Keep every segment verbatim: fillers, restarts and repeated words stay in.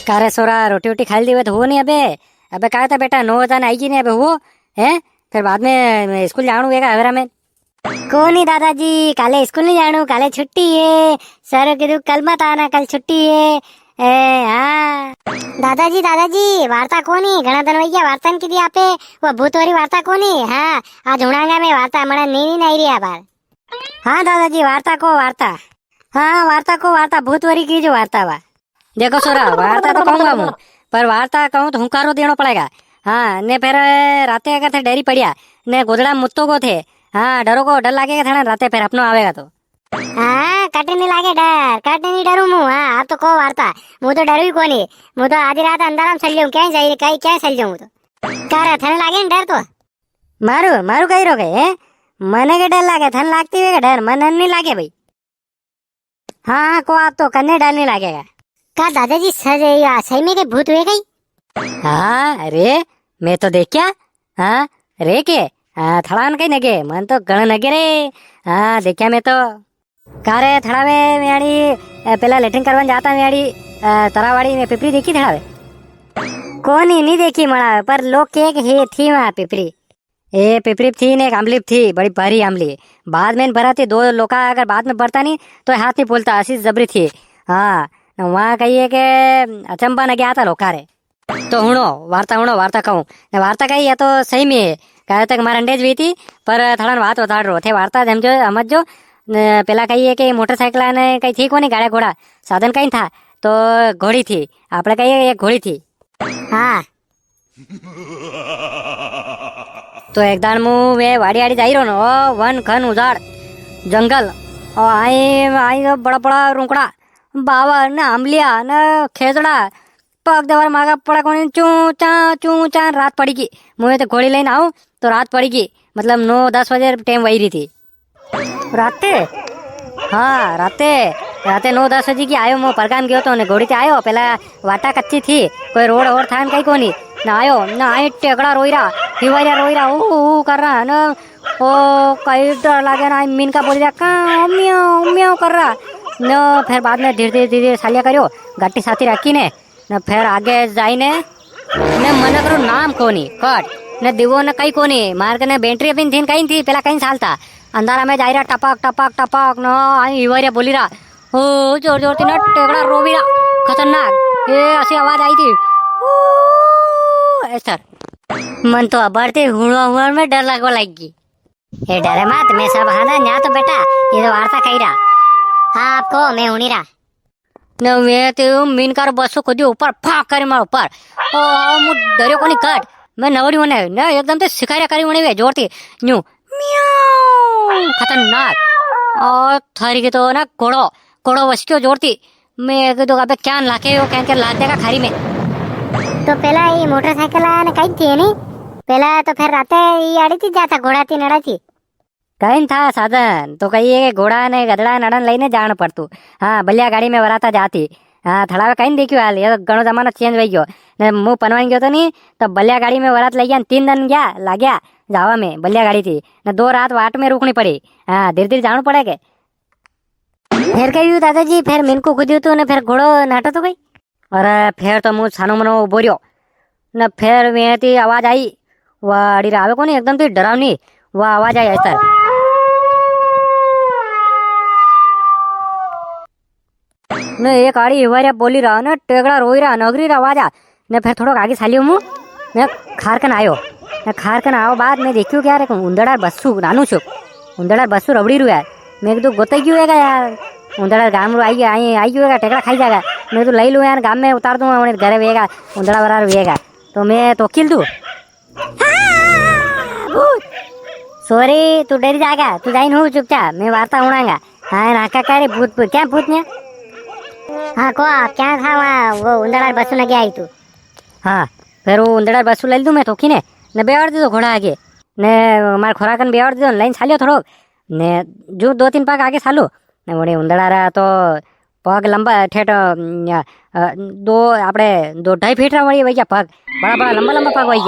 का रे सोरा, रोटी वोटी खा ली वे तो हो नी अबे? अबे का था बेटा, नौ बजे ने आई गी नी अबे, हो? हैं? फिर बाद में स्कूल जाणू वेगा हवेरा में। कोनी दादाजी, काले स्कूल नी जाणू, काले छुट्टी है। सर कीधु कल मत आना, कल छुट्टी है। ए, हाँ। दादाजी, दादाजी, वार्ता कोनी, घणा दिन वई गया, वार्ता नी कीधी आपे। वो भूत वाली वार्ता कोनी, हाँ, आज हुणांगा मैं वार्ता, मने नींद नी आई री है बार। हाँ दादाजी, वार्ता को वार्ता। हाँ, वार्ता को वार्ता, भूत वाली की जो वार्ता वा। देखो सोरा, वार्ता तो कहूंगा हूँ, पर वार्ता कहूँ तो हुंकारो देणो पड़ेगा। हाँ, ने फिर राते अगर थे डरी पड़िया, ने गोदड़ा मुत्तो को थे, हाँ, डरो को, डर लागेगा थाने राते, फिर अपनो आवेगा तो। हाँ, कटे नी लागे डर, कटे नी डरू मु। हाँ, आप तो को वार्ता, मु तो डरू ही कोनी। मु तो आधी रात अंधारा में चल जाऊँ, क्या जाई, कई क्या चल जाऊँ तो। का रे, थने लागे नी डर तो? मारू, मारू कई रो गए, हैं? मने के डर लागे, थने लागती वे के डर, मने नी लागे भाई। हाँ, हाँ, को आप तो कन्ने डर नी लागेगा। का दादाजी सच है या सही में के भूत हुए गई? हाँ, अरे, मैं तो देख्या। हाँ, रे के? हाँ, थड़ान कई नगे, मन तो गण नगे रे। हाँ, देख्या मैं तो। का रे, थड़ावे में आड़ी, अ, पेला लेटरिन करवान जाता में आड़ी, अ, तरावाड़ी में पिपरी देखी थड़ावे? कोनी, नी देखी मना, पर लोग के के हे थी वहाँ पिपरी। ए पिपरी थी ने एक आमली थी, बड़ी भारी आमली। बाद में भरा थी, दो लोका अगर बाद में भरता नी, तो हाथ नी फूलता, असी जबरी थी। हाँ, वहाँ कहिए के अचंबा न गया था लोका रे। तो हुणो, वार्ता हुणो, वार्ता कहूँ। ने वार्ता कही, या तो सही में है। कहे तक मारे अंडे ज हुई थी, पर थड़ान बात बताड़ रो थे। वार्ता समझो, समझ जो। ने पेला कही है कि मोटरसाइकिल ने कई थी कोनी, गाड़ा घोड़ा, साधन कई था, तो घोड़ी थी। आपणे कही एक घोड़ी थी। हाँ। तो एक दान मु वे वाड़ी आड़ी जाई रो न, ओ वन खन उजाड़, जंगल, ओ आई, आई बड़ा बड़ा रूंकड़ा, बावर ने आमलिया ने खेजड़ा, पग देवार मागा पड़ा कोनी, चू चा, चू चा, रात पड़ी गी। मुझे तो घोड़ी लेने आऊं, तो रात पड़ी गी, मतलब नौ दस बजे टाइम वही रही थी। राते? हाँ, राते, राते नौ दस बजे की आयो, मो परगाम गयो तो ने घोड़ी ते आयो, पेला वाटा कच्ची थी, कोई रोड और था न कई कोनी, ना आयो, ना आई टेकड़ा रोई रा, हिवारिया रोई रा, ऊ, ऊ कर रा, न, ओ, कई डर लागे ना, आई मीन का बोली रा, कां, म्याऊं, म्याऊं कर रा, न, फिर बाद में धीरे, धीरे, धीरे सालिया करियो, गट्टी साथी रखी ने, ने फेर आगे जाई ने, ने मनक रो नाम कोनी, कट, ने दीवो ने कई कोनी, मार कने बैटरी अभी थी न कई थी, पेला कई साल था, अंधारा में जाई रा टपक, टपक, टपक, न आई हिवारिया बोली रा, ओ, जोर जोर ती ना टेकड़ा रोवी रा, खतरनाक, ए, असी आवाज आई थी, ओ, ऐसा। मन तो अबार ते हुणवा हुआ में डर लगवा लग गई। ए, डरे मत, मैं सब हादा न्या तो बेटा, ये तो वार्ता कही रा। हाँ, आपको मैं हुणी रा। ने वे ते मीन का रो बस्सो कूदियो ऊपर, फाक करे मारो ऊपर। ओ, मु डरियो कोनी कट। मैं नवरी वने, ने एकदम ते शिकारिया करी वने वे जोर ती। न्यू, म्याऊं, खतरनाक। ओ, थारी की तो ना घोड़ो, घोड़ो वसक्यो जोर ती। मैं एक दो अबे क्या लाके यो, क्या क्या लाते का खारी में। तो पेला ये मोटरसाइकिल आया ने कई थी नी? पेला तो फिर राते ये आड़ी थी जाता, घोड़ा ती नड़ा थी। कई था साधन, तो कई है घोड़ा ने गधड़ा नड़न लईने जाण पड़तू। हाँ, बलिया गाड़ी में वराता जाती। हाँ, थड़ावे कई देखियो हाल, ये तो घणो जमानो चेंज वई गयो। ने मु पनवाई गयो तो नी, तो बलिया गाड़ी में वरात लई गया, तीन दिन गया, लाग्या जावा में, बलिया गाड़ी थी। ने दो रात वाट में रुकनी पड़ी। हाँ, धीरे धीरे जाणू पड़े के। फेर कई हुयो दादाजी, फेर मिनकू कूदियो तो ने फेर घोड़ो नाटो तो कई? अरे, फेर तो मु छानो मनो उबो रियो। ने फेर वें ती आवाज आई, वा अड़ी रे आवे कोनी, एकदम ती डरावनी, वा आवाज आई अस्तर। ने एक आड़ी हिवारिया बोली रा, ने टेगड़ा रोई रा, नगरी रा आवाज आ। ने फेर थोड़ोक आगे सालियो मु, ने खारकन आयो। ने खारकन आवा बाद में देखियो के यार एक उंदड़ा बस्सू नानू छो। उंदड़ा बस्सू रबड़ी रू यार। मैं एक दो गोते गयो वेगा यार। उंदड़ा गाम रू आई, आई, आई गयो वेगा, टेकड़ा खाई जागा। मैं तो लई लूँ यार, गाम में उतार दूँ, उन्हें घरे वेगा, उंदड़ा वरार वेगा। तो मैं तो किल दूँ। हाँ, भूत। सॉरी, तू डरी जागा, तू जाइन हो चुपचाप, मैं वार्ता हुणांगा। हाँ, ना का करे भूत, भूत, क्या भूत ने? हाँ, को आप क्या था वहाँ, वो उंदड़ा बस्सू न गया आई तू? हाँ, फेर वो उंदड़ा बस्सू लई लूँ मैं तो किने, ने बेवाड़ दे दो घोड़ा आगे, ने मार खोराकन बेवाड़ दे दो, लाइन सालियो थोड़ो, ने जो दो तीन पाक आगे सालो, ने वणे उंदड़ा रा तो पग लंबा ठेठ, अ, अ, दो, आपणे दो ढाई फीट रा वही, वही पग, बड़ा बड़ा लंबा लंबा पग वही।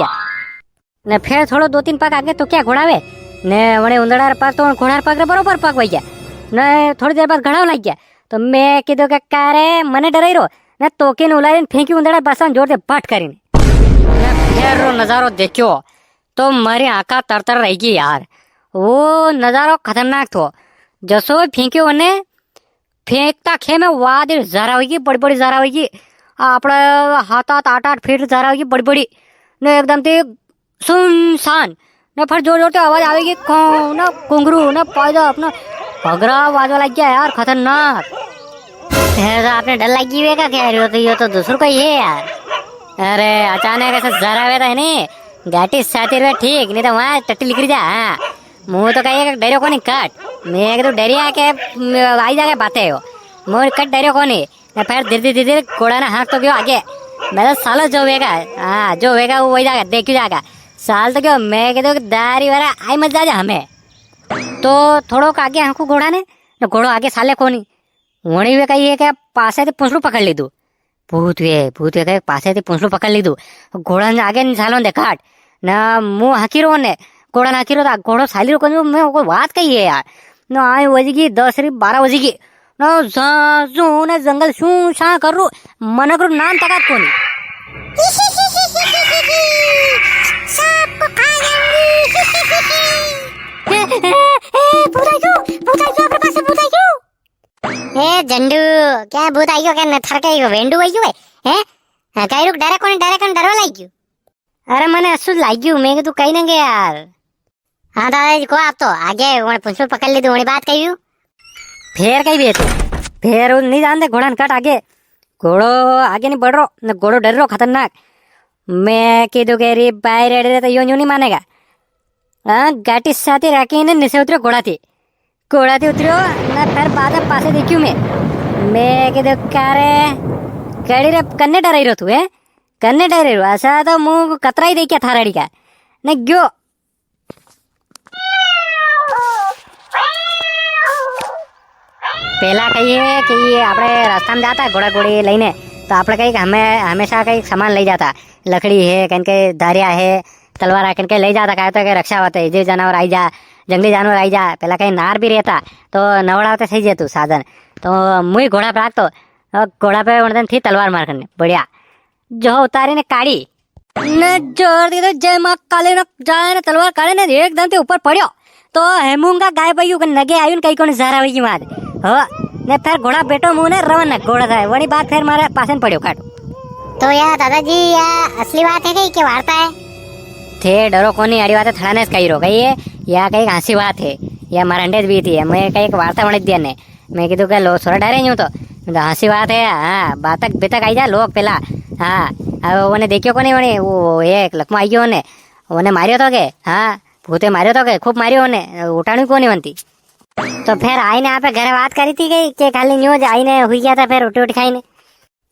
ने फेर थोड़ो दो तीन पग आगे तो क्या घोड़ावे, ने वणे उंदड़ा रा पग तो घोड़ा रा पग रे बरोबर पग वही। ने थोड़ी देर बाद घड़ाव लग गया, तो मैं कीधो के का रे मने डराई रो, ने तोकी ने उलारी ने फेंकी उंदड़ा बसन जोर से भट करीने। ने फेर रो नजारो देख्यो, तो मारी आंखा तर तर रही गई यार। वो नजारो खतरनाक थो। जसो फेंक्यो उन्हें, फेंकता खे में वाद जरा होगी, बड़ी बड़ी जरा होगी। आपड़ा हाथ हाथ आठ आठ फीट जरा होगी, बड़ी बड़ी। ने एकदम ते सुनसान। ने फिर जोर जोर से आवाज आवेगी, कां, ना घुंघरू, ना पायदा, अपना घगरा बाजवा लग गया यार, खतरनाक। फिर तो आपने डर लगी हुए का कह रहे हो, तो ये तो दूसर कोई है यार। अरे, अचानक ऐसा जरा हुआ था नहीं, गाटी सातिर हुआ ठीक, नहीं तो वहाँ टट्टी लिकड़ी जा, हाँ। मुँह तो कही डरियो कोनी कट, मैं एक तो डरिया के, म, आई जाके बातें हो, मुँह कट डरियो कोनी। ने फिर धीरे धीरे धीरे घोड़ा ने हाँक तो गयो आगे। मैं तो सालो जो वेगा, हाँ, जो वेगा वो वही जागा, देखी जागा। साल तो गयो, मैं कह दो दारी वाला आई मत जा, जा हमें। तो थोड़ो आगे हाँकू घोड़ा ने, ने घोड़ो आगे साले कोनी। वणी वे कही है कि पासे ते पूंछड़ू पकड़ लीधू। भूत वे, भूत वे कहे पासे ते पूंछड़ू पकड़ लीधू। घोड़ा ने आगे नहीं सालो दे काट। ना मुंह हाँकी रो ने, घोड़ा ने हाँकी रो था, घोड़ो साली रो कोनी, मैं कोई बात कही है यार। ना आए बजगी दस री बारह बजगी। ना जा, जू ने जंगल शू शा कर रू, मनक रू नाम तकात कोनी। सबको खा जाऊंगी। ए, ए, ए, भूत आई गयो, भूत आई गयो, अपने पास भूत आई गयो। ए झंडू, क्या भूत आई गयो, क्या न-, थारे कई वेंडू आई गयो है, हैं? हाँ, कई रुक, डरे कोनी, डरे कोनी, डरवा लाग गयो। अरे मने असु लाग गयो, मैं के तू कई ना गया यार। हाँ दादाजी, को आप तो आगे वण पूंछड़ू पकड़ ली थी, वणी बात कही हूँ। फेर कई बेच, फेर उ नहीं जानते घोड़ा ने कट आगे, घोड़ो आगे नहीं बढ़ रो, न घोड़ो डर रो खतरनाक। मैं कीधु के री बाहर अड़े तो यो न्यू नहीं मानेगा। हाँ, गाटी साथी राखी ने नीचे उतरो घोड़ा थी, घोड़ा थी उतरो ना, फिर बाद में पासे देखियो मैं, मैं कीधु का रे कड़ी रे कन्ने डराई रो तू है, कन्ने डराई रो, ऐसा तो मुंह कतरा ही देखिया थाराड़ी का ने गयो। पहला कही है कि ये आपणे रास्ता में जाता घोड़ा घोड़ी लेने, तो आपणे कही कि हमें हमेशा कई सामान ले जाता, लकड़ी है, कहीं के धारिया है, तलवार है, कहीं के ले जाता, कहे तो कि रक्षा होते, जीव जानवर आई जा, जंगली जानवर आई जा, पहला कहीं नार भी रहता, तो नवड़ा होते सही जेतु साधन। तो मुई घोड़ा पर राखतो, और घोड़ा पे उन दिन थी तलवार मार करने, बढ़िया। जो उतारी ने काढ़ी। ने जोर दी तो जय माँ काली ने जाए ने तलवार काढ़े ने एकदम ते ऊपर पड़्यो। तो हेमूंगा गाय भाई के नगे आयु ने कई कोनी जारा वई की मार। हो, ने फेर घोड़ा बेटो मुंह ने रवन ने घोड़ा था। वणी बात फेर मारे पासे ने पड़्यो काट। तो या दादाजी, या असली बात है कई के वार्ता है? थे डरो कोनी, आड़ी बात है, थड़ा ने कही रो कही है, या कई हंसी बात है, या मारा अंडे बीती है, मैं कई एक वार्ता बनी दिया ने। मैं कीधु के लो, सोरा डरे यूं तो। मैं तो हंसी बात है, हाँ, बातक बेतक आई जा लोग पेला। हाँ, अब उन्हें देखियो कोनी, उन्हें, वो एक लकमो आई गयो उन्हें, उन्हें मारियो तो के, हाँ, भूते मारियो तो के, खूब मारियो उन्हें, उठाणी कोनी बनती। तो फेर आई ने आपे घरे बात करी थी के, के खाली न्यू ज आई ने हुई गया था, फेर उठी उठी खाई ने।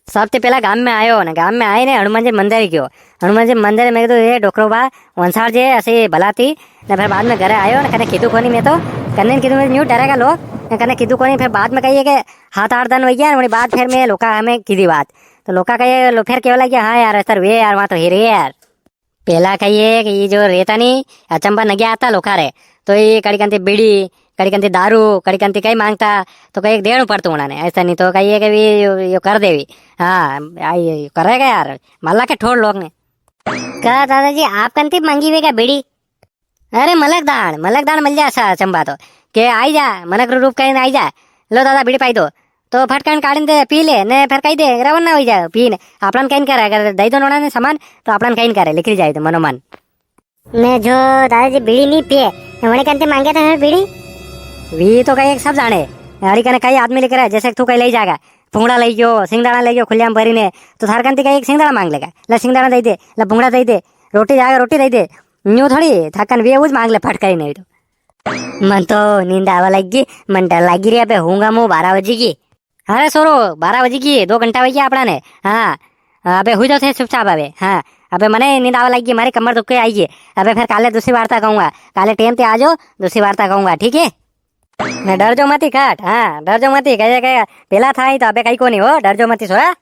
सबसे पेला गाम में आयो ने, गाम में आई ने हनुमान जी मंदिर गयो। हनुमान जी मंदिर में तो ये डोकरो बा, वंसार जे ऐसे भला थी, ने फेर बाद में घरे आयो ने कने कीधु कोनी मैं तो, कने कीधु मैं न्यू डरेगा लोग, ने कने कीधु कोनी, फेर बाद में कही है के हात आठ दन वई गया, वणी बाद फेर मैं लोका हमें कीधी बात। तो लोका कही, लो फेर केवा लग गया, हाँ यार, ऐसा वे यार, वहाँ तो हीरे यार। पेला कही है कि ये जो रेता नी, अचंबा नगे आता लोका रे, तो ये कड़ी कंती बीड़ी, कड़ी कंती दारू, कड़ी कंती कई मांगता, तो कई देणु पड़तो उन्होंने, ऐसा नी तो कही है कि भी यो, यो कर देवी। हाँ, आ, ये करेगा यार, मल्ला के ठोड़ लोग ने। का दादाजी, आप कंती मांगी वे का बीड़ी? अरे मलक दाण, मलक दाण मिल जा सा चंबा तो, के आई जा, मनक रू रूप करीने आई जा, लो दादा बीड़ी पाई दो, तो फटकन काढ़ीने दे, पी ले, ने फेर कही दे, रवाना हो जा, पी ने, आपणन कहीं करे, अगर दई दो नोड़ा ने सामान, तो आपणन कहीं करे, लिखी जाए तो मनोमन। ने जो दादाजी बीड़ी नी पिए, ने वणे कंते मांगे था बीड़ी? वी तो कई एक सब जाने, अड़ी कने कई आदमी लेकर आए, जैसे तू कई ले जाएगा, फुंगड़ा ले गयो, सिंगदाणा ले गयो, खुलेआम भरी ने, तो थार कंते कई एक सिंगदाणा मांग लेगा, ले सिंगदाणा दे दे, ले फुंगड़ा दे दे, रोटी जाएगा, रोटी दे दे, न्यू थोड़ी, थाकन वे उज मांग ले फटकरी नहीं तो। मन तो नींद आवा लग गई, मन डर लगी रे, अबे हूंगा मु बारह बजी की। अरे सोरो, बारह बजी की, दो घंटा वई गया आपणा ने। हाँ, अबे हुई जाओ थे चुपचाप अबे। हाँ, अबे मने नींद आवा लग गई, मारी कमर दुख के आई गई। अबे फेर काले दूसरी वार्ता कहूंगा, काले टेम ते आ जाओ, दूसरी वार्ता कहूंगा, ठीक है? ने डर जो मती काट, हाँ, डर जो मती, कहे, कहे, पेला था ही तो अबे कई कोनी हो, डर जो मती सोरा।